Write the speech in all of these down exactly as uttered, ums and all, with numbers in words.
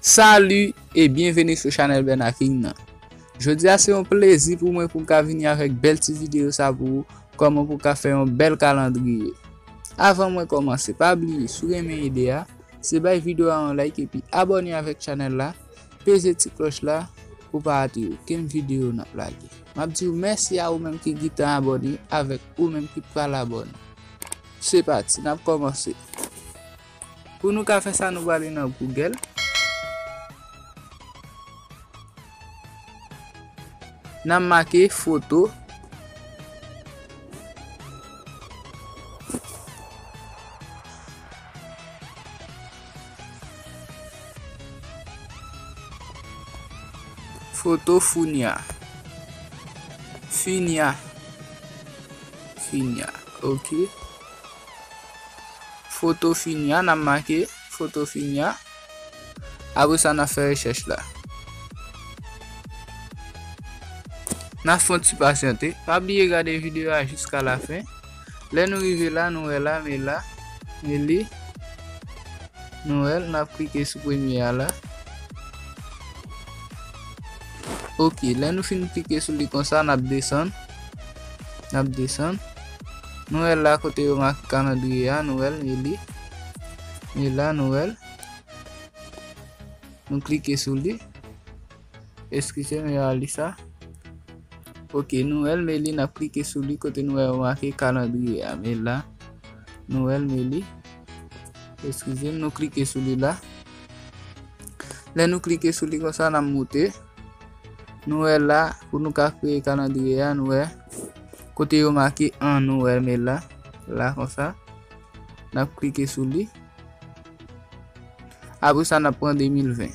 Salut e byenveni sou chanèl Bernard King nan. Jodi a se yon plezi pou mwen pou m ka vini avèk bèl ti videyo sa pou ou, kòman pou w ka fè yon bèl kalandriye. Avan mwen kòmanse, pa bliye, si w renmen ide a, se bay videyo a yon like epi abòne avèk chanèl la, peze ti klòch la pou w pa rate okenn videyo n ap lage. M ap di w mèsi a ou menm ki gentan abòne avèk ou menm ki pral abòne. Se pati, n ap kòmanse. Pou nou ka fè sa, nou prale nan Google. N ap make foto. Foto Funya. Funya. Funya. Ok. Foto Funya, n ap make foto Funya. Apre sa, n ap fè rechèch la. N ap fè yon ti pasyante. Pa bliye gade videyo a jiska lafen. Lè nou rive la, nou wè la, men la, men li. Nou wè l, n ap klike sou premye a la. Ok, lè nou fin klike sou li konsa, n ap desann. N ap desann. Nou wè l la kote yo make kalandriye a, nou wè l, men li. Men la, nou wè l. Nou klike sou li. Eskize m, yo a li sa. Ok, nou wè l, men li, n ap klike sou li kote nou wè yo make kalandriye a. Men la, nou wè l, men li. Eskize m, nou klike sou li la. Lè nou klike sou li konsa, n ap moute. Nou wè la, pou nou ka kreye kalandriye a, nou wè kote yo make an, nou wè, men la, la konsa. N ap klike sou li. Apre sa, n ap pran de mil ven.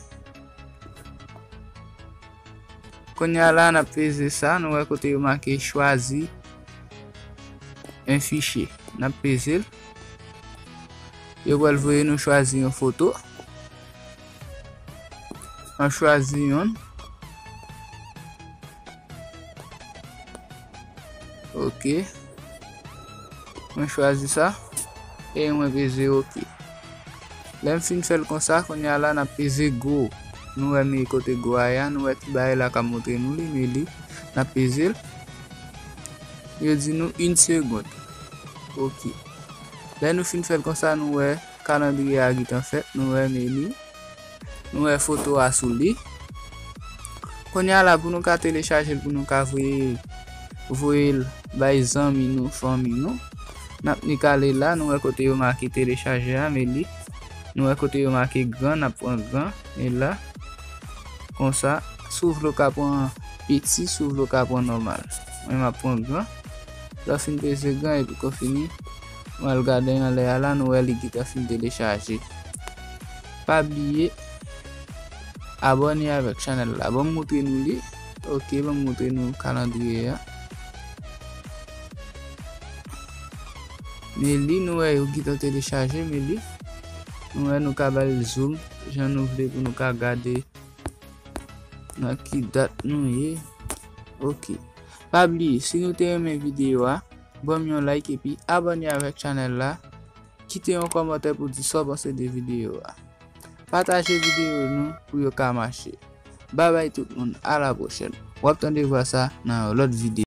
Kounye a la, n ap peze sa, nou wè kote yo make choisi un fichier. N ap peze l. Yo pral voye nou chwazi yon foto. An chwazi youn. Ok. Mwen chwazi sa. E mwen peze ok. Lè m fin fè l konsa, kounye a la, n ap peze go. Nou wè men kote go a ye a, nou wè ti bagay la k ap montre nou li, men li, n ap peze l. Yo di nou une seconde. Ok. Lè nou fin fè l konsa, nou wè kalandriye a gentan fèt, nou wè men li. Nou wè foto a sou li. Kounye a la, pou nou ka telechaje l, pou nou ka voye, voye l bay zanmi nou, fanmi nou, n ap nik ale la, nou wè kote yo make telechaje a, men li. Nou wè kote yo make gran, n ap pran gran, men la. Konsa, si w vle w ka pran piti, si w vle w ka pran nòmal. Mwen, m ap pran gran. Lè w fin peze gran epi konfini, w al gade anlè a la, nou wè li gentan fin telechaje. Pa bliye abòne avèk chanèl la. Ban m montre nou li. Ok, ban m montre nou kalandriye a. Men li, nou wè yo gentan telechaje, men li. Nou wè nou ka ba l zoom, jan nou vle pou nou ka gade nan ki dat nou ye. Ok. Pa bliye, si nou te renmen videyo a, ban m yon like epi abòne avèk chanèl la. Kite yon kòmantè pou di sa w panse de videyo a. Pataje videyo nou pou yo ka mache. Babay tout moun, a la pwochèn. W ap tande vwa sa nan yon lòt videyo.